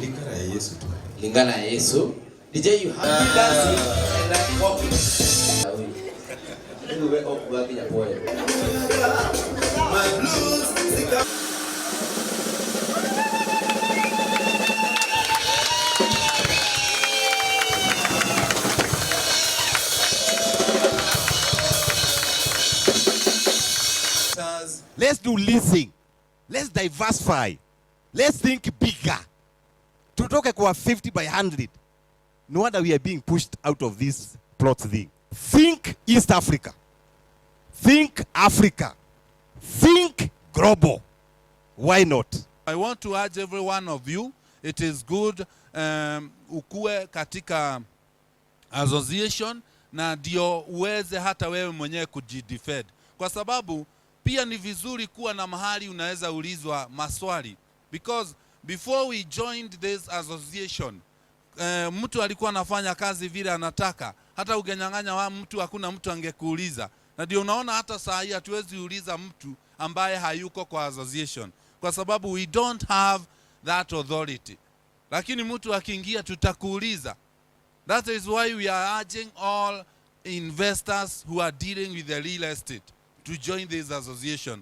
Lingala ya Yesu tu. Lingala ya Yesu. DJ, you have dancing and I'm walking. Wewe ok ginya poe. My blues zika. Let's do leasing. Let's diversify. Let's think bigger. Tutoke kwa 50 by 100. No wonder we are being pushed out of this plot thing. Think East Africa. Think Africa. Think global. Why not? I want to urge every one of you, it is good ukue katika association na ndio uweze hata wewe mwenyewe kujidefend, kwa sababu pia ni vizuri kuwa na mahali unaweza ulizwa maswali, because before we joined this association, mtu alikuwa anafanya kazi vile anataka, hata ungenyang'anya wa mtu hakuna mtu angekuuliza. Na ndio unaona hata saa hii hatuwezi uliza mtu ambaye hayuko kwa association, kwa sababu we don't have that authority. Lakini mtu akiingia tutakuuliza. That is why we are urging all investors who are dealing with the real estate to join this association.